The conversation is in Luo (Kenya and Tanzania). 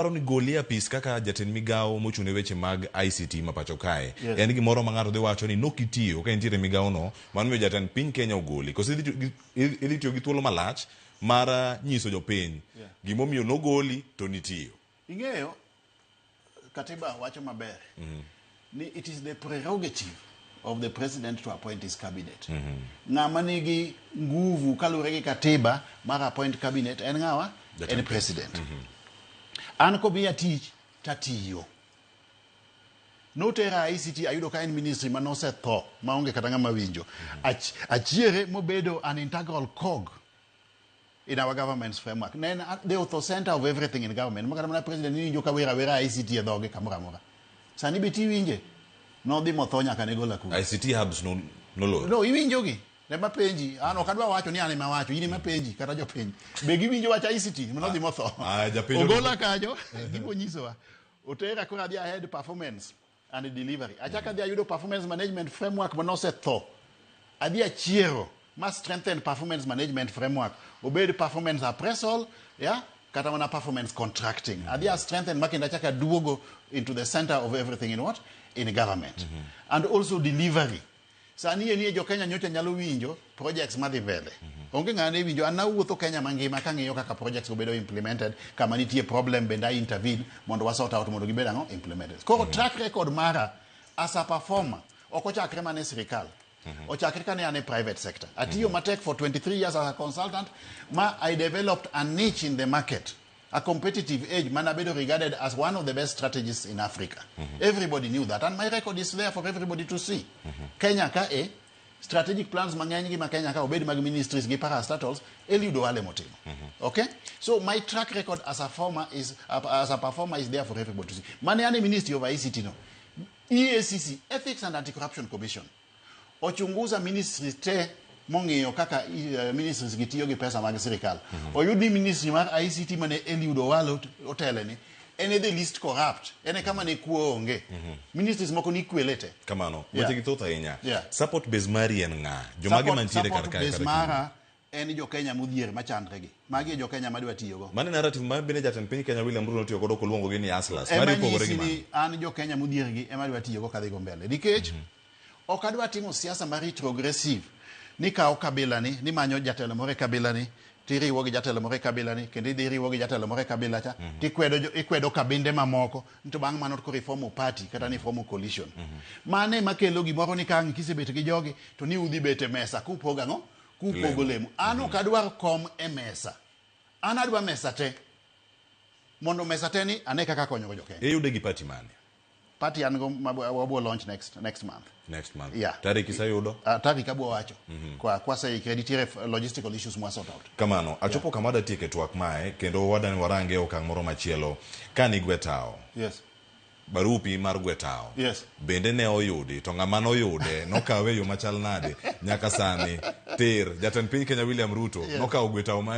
Dwaro ni goli e apis kaka jatend migawo mochung' ne weche mag ICT ma pacho kae. Yes. En gimoro ma ng'ato dhi wacho ni nokitiyo ka intiere e migawo no, mano miyo jatend piny Kenya ogoli. Koso idhi tiyo gi- idhi tiyo gi thuolo malach mar nyiso jopiny Yeah. gimomiyo nogoli to nitiyo. Ing'eyo katiba wacho maber ni it is the prerogative of the president to appoint his cabinet. Ng'ama nigi nguvu kaluwore gi katiba mar appoint cabinet en ng'awa? Jatend En president. An komiya tich tatiyo. Notera ICT ayudo ka en ministry manosetho maonge kata ng'ama winjo. Achiere mobedo an integral cog in our government's framework. Ne en the author center of everything in government. Makata mana president iwinjo ka wer awera ICT e dhoge kamoro amora. Sani be tiwinje? Nodhi motho nyaka ne gola kuro. ICT hubs no nolor. No, iwinjogi. Ema penji. An ok adwa wacho ni an ema wacho. In ema penji kata jopiny. Be giwinjo wach ICT? Nodhi motho. Ah, japiny Ogola kanyo. Gimo nyisowa. Otera koro adhi ahead performance and delivery. Achako adhi ayudo performance management framework manosetho. Adhi achiero ma strengthen performance management framework. Obed performance appraisal, yeah, kata mana performance contracting. Adhi a strengthen ma kendo achako aduogo into the center of everything in what? In government. And also delivery. Sani enie jo Kenya nyocha nyalo winjo projects madhi mbele. Onge ng'ama ne winjo. An nawuotho Kenya mangima kang'iyo kaka projects obedo implemented, kama nitie problem bende I intervene mondo wa sort out mondo gibed ang'o implemented. Koro track record mara as a performer ok ochakre mana e sirikal. Ochakre kane an e private sector. Atiyo matek for 23 years as a consultant ma I developed a niche in the market. A competitive edge mana bedo regarded as one of the best strategists in Africa. Everybody knew that and my record is there for everybody to see. Kenya ka e strategic plans mang'eny gi ma Kenya ka obed mag ministries gi parastatals Eliud Owale motimo. Okay? So my track record as a former is as a performer is there for everybody to see. Mane an e Ministry of ICT no. EACC, Ethics and Anti-Corruption Commission. Ochunguza ministries te mong'iyo kaka ministries gi tiyo gi pesa mag sirikal. Oyud ni ministry mar ICT mane Eliud Owalo otele ni en e the least corrupt. En e kama ne kuo onge. Ministries moko ni kwele te. Kamano. Yeah. Weche gi thoth ahinya. Yeah. Support base mari en ng'a? Jomage mantiere kar Support kae base kata mara en jo Kenya modhier machandre gi. Magi e jo Kenya madwa tiyogo. Mano e narrative ma bende jatend piny Kenya William Ruto notiyo godo koluongo gi ni hustlers. Ema Mari opogore nyisi gi mano. ni an jo Kenya modhier gi ema adwa tiyogo kadhigo mbele. Nikech ok adwa timo siasa ma retrogressive ni kawo kabila ni nimanyo jatelo moro e kabila ni tiriwo gi jatelo moro e kabila ni kendo idhi iriwo gi jatelo moro e kabila cha tikwedo ikwedo kabinde mamoko to bang' mano to koro ifomo party kata ni ifomo coalition. Mano ema kelo gimoro ni ka ang' kisebet gi jogi to ni udhi bet e mesa kupogo ang'o? Kupogo lemo. An ok adwar kom e mesa. An adwa mesa te. Mondo mesa te ni ane kaka akonyogo jo Kenya. Iyude gi party mane? Party an go wabwo launch next month. Next month. Yeah. Tarik iseyudo? Tarik abwo wacho. Kwa kwaseikre nitiere logistical issues mwa sort out. Kamano, achopo kama adwa tieke twak mae kendo wadani warange e okang' moro machielo. Ka nigwe tawo. Yes. Barupi mar gwe tawo. Yes. Bende ne oyudi to ng'ama noyude nokawe e yo machal nade nyaka sani tir jatend piny Kenya William Ruto Yes. nokawo gwe tawo ma